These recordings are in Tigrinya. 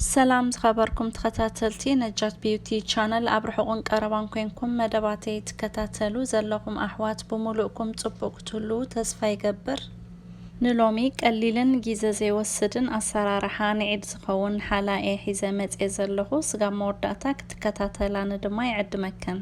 ሰላም ዝኸበርኩም ተኸታተልቲ ነጃት ቢዩቲ ቻነል፣ ኣብ ርሑቕን ቀረባን ኮንኩም መደባተይ ትከታተሉ ዘለኹም ኣሕዋት፣ ብምሉእኩም ጽቡቕ ክትህልዉ ተስፋ ይገብር። ንሎሚ ቀሊልን ግዜ ዘይወስድን ኣሰራርሓ ንዒድ ዝኸውን ሓላ እየ ሒዘ መጽየ ዘለኹ። ስጋብ መወዳእታ ክትከታተላኒ ድማ ይዕድመክን።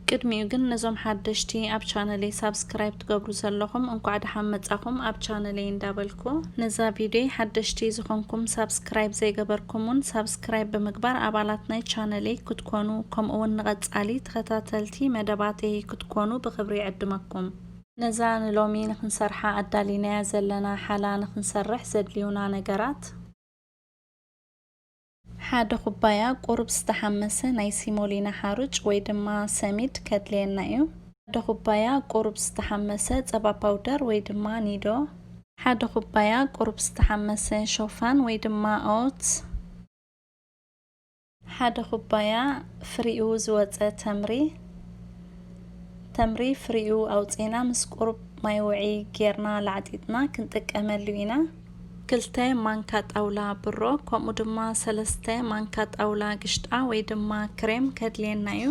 ቅድሚኡ ግን ነዞም ሓደሽቲ ኣብ ቻነለይ ሳብስክራይብ ትገብሩ ዘለኹም እንኳዕ ደሓን መጻኹም ኣብ ቻነለይ እንዳበልኩ፣ ነዛ ቪድዮይ ሓደሽቲ ዝኾንኩም ሳብስክራይብ ዘይገበርኩም እውን ሳብስክራይብ ብምግባር ኣባላት ናይ ቻነለይ ክትኮኑ፣ ከምኡ እውን ንቐጻሊ ተኸታተልቲ መደባተይ ክትኮኑ ብኽብሪ ይዕድመኩም። ነዛ ንሎሚ ንኽንሰርሓ ኣዳሊናያ ዘለና ሓላ ንኽንሰርሕ ዘድልዩና ነገራት፣ ሓደ ኩባያ ቁሩብ ዝተሓመሰ ናይ ሲሞሊና ሓሩጭ ወይ ድማ ሰሚድ ከድልየና እዩ። ሓደ ኩባያ ቁሩብ ዝተሓመሰ ጸባ ፓውደር ወይ ድማ ኒዶ። ሓደ ኩባያ ቁሩብ ዝተሓመሰ ሾፋን ወይ ድማ ኦትስ። ሓደ ኩባያ ፍሪኡ ዝወጸ ተምሪ። ተምሪ ፍሪኡ ኣውጺና ምስ ቁሩብ ማይ ውዒ ጌርና ላዕጢጥና ክንጥቀመሉ ኢና። ክልተ ማንካ ጣውላ ብሮ፣ ከምኡ ድማ ሰለስተ ማንካ ጣውላ ግሽጣ ወይ ድማ ክሬም ከድልየና እዩ።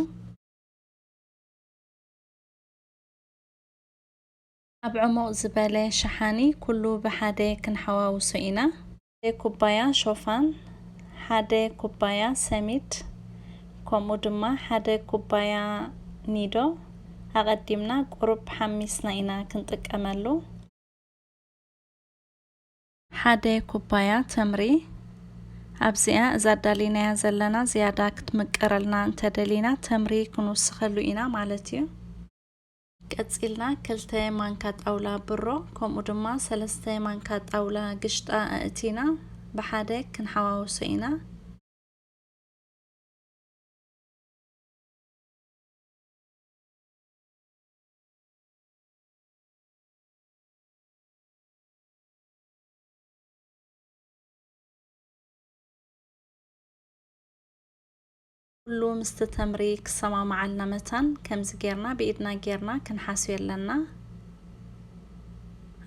ኣብ ዕሙቕ ዝበለ ሸሓኒ ኩሉ ብሓደ ክንሓዋውሶ ኢና። ሓደ ኩባያ ሾፋን፣ ሓደ ኩባያ ሰሚድ፣ ከምኡ ድማ ሓደ ኩባያ ኒዶ ኣቐዲምና ቁሩብ ሓሚስና ኢና ክንጥቀመሉ። ሓደ ኩባያ ተምሪ። ኣብዚኣ እዛ ኣዳሊናያ ዘለና ዝያዳ ክትምቅረልና እንተደሊና ተምሪ ክንውስኸሉ ኢና ማለት እዩ። ቀጺልና ክልተ ማንካ ጣውላ ብሮ ከምኡ ድማ ሰለስተ ማንካ ጣውላ ግሽጣ ኣእቲና ብሓደ ክንሓዋውሶ ኢና። ኩሉ ምስቲ ተምሪ ክሰማማዓልና መታን ከምዚ ጌርና ብኢድና ጌርና ክንሓስዮ ኣለና።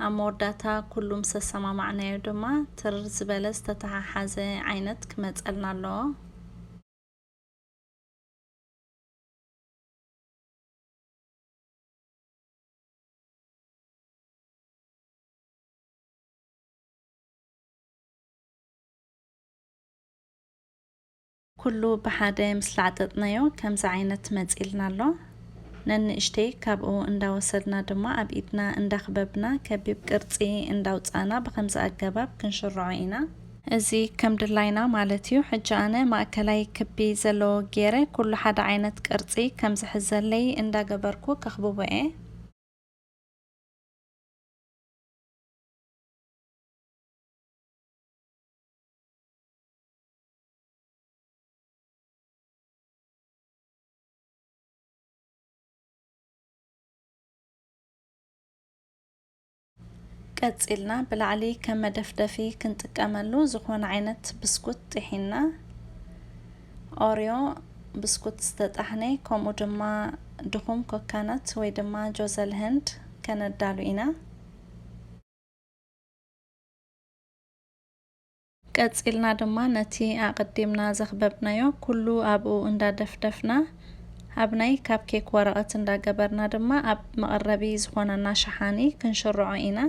ኣብ መወዳእታ ኩሉ ምስ ኣሰማማዕናዮ ድማ ትርር ዝበለ ዝተተሓሓዘ ዓይነት ክመጸልና ኣለዎ። ኩሉ ብሓደ ምስ ላዕጠጥናዮ ከምዚ ዓይነት መጺልና ኣሎ። ነንእሽተይ ካብኡ እንዳወሰድና ድማ ኣብ ኢድና እንዳኽበብና ከቢብ ቅርጺ እንዳውጻእና ብኸምዚ ኣገባብ ክንሽርዖ ኢና። እዚ ከም ድላይና ማለት እዩ። ሕጂ ኣነ ማእከላይ ክቢ ዘለዎ ገይረ ኩሉ ሓደ ዓይነት ቅርጺ ከም ዝሕዘለይ እንዳገበርኩ ከኽብቦ እየ። ቀጺልና ብላዕሊ ከም መደፍደፊ ክንጥቀመሉ ዝኾነ ዓይነት ብስኩት ጥሒና፣ ኦርዮ ብስኩት ዝተጣሕነ፣ ከምኡ ድማ ድኹም ኮካነት ወይ ድማ ጆዘል ህንድ ከነዳሉ ኢና። ቀጺልና ድማ ነቲ ኣቐዲምና ዘኽበብናዮ ኩሉ ኣብኡ እንዳደፍደፍና፣ ኣብ ናይ ካፕ ኬክ ወረቐት እንዳገበርና ድማ ኣብ መቐረቢ ዝኾነና ሸሓኒ ክንሽርዖ ኢና።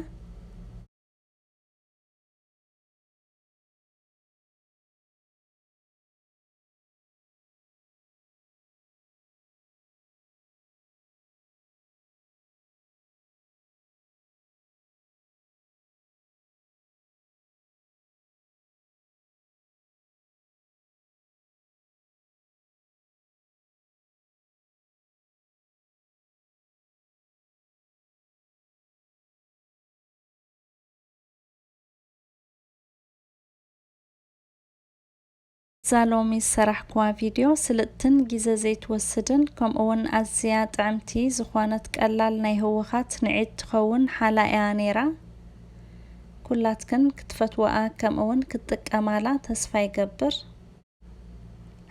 እዛ ሎሚ ዝሰራሕኩዋ ቪድዮ ስልጥትን ግዜ ዘይትወስድን ከምኡ እውን ኣዝያ ጥዕምቲ ዝኾነት ቀላል ናይ ህውኻት ንዒድ ትኸውን ሓላ እያ ነይራ። ኩላትክን ክትፈትወኣ ከምኡ እውን ክትጥቀማላ ተስፋ ይገብር።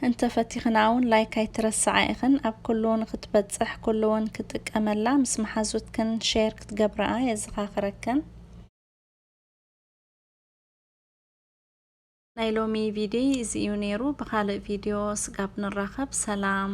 እንተፈቲኽና እውን ላይክ ኣይትረስዓ ኢኽን። ኣብ ኩሉ ንክትበጽሕ ኩሉ እውን ክጥቀመላ ምስ መሓዙትክን ሼር ክትገብረኣ የዘኻኽረክን። ናይ ሎሚ ቪድዮ እዚ እዩ ነይሩ። ብኻልእ ቪድዮ ስጋብ ንራኸብ፣ ሰላም።